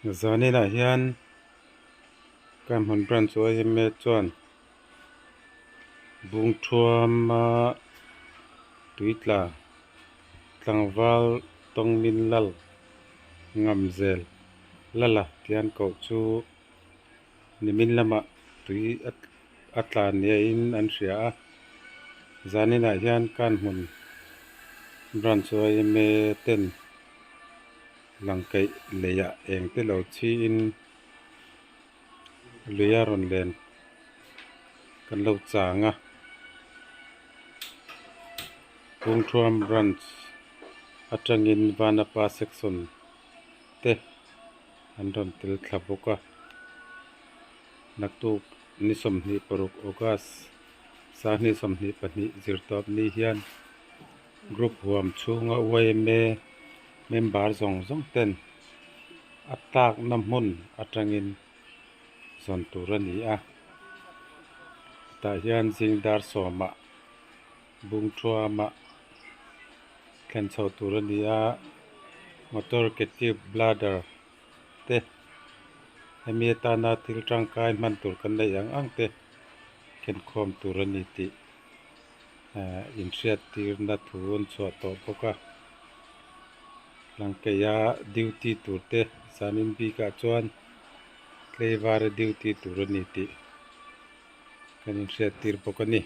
Zaninah hian Kanhmun Branch yma chuan Bungthuama tuitla tlangval tawngmin lal ngamzel lala tih an koh chu nimin lamah tui a tla niin an hria a. Zaninah hian Kanhmun Branch yma ten Langkaih leiah eng te lo chhiin lui a rawn len kan lo chang a. Kungthuam Branch atangin Vanapa Section te an rawn tel thla bawk a. Naktuk ni 26 August 2022 zirtawp ni hian Group huam chhunga yma member zawng zawng ten a tlakna hmun atangin zawn tur a ni a. Tah hian zing dar sawmah bungthuamah thlen chho tur a ni a, motor ke tube bladder te hemi atana thil tangkai hman tur kan neih ang ang te khenkhawm tur a ni tih. Inhriattirna thu an chhuah tawh bawk a, Langkeia duty tur te zanin bikah chuan tleivara duty tur a ni tih kan inhriattir bawk a ni.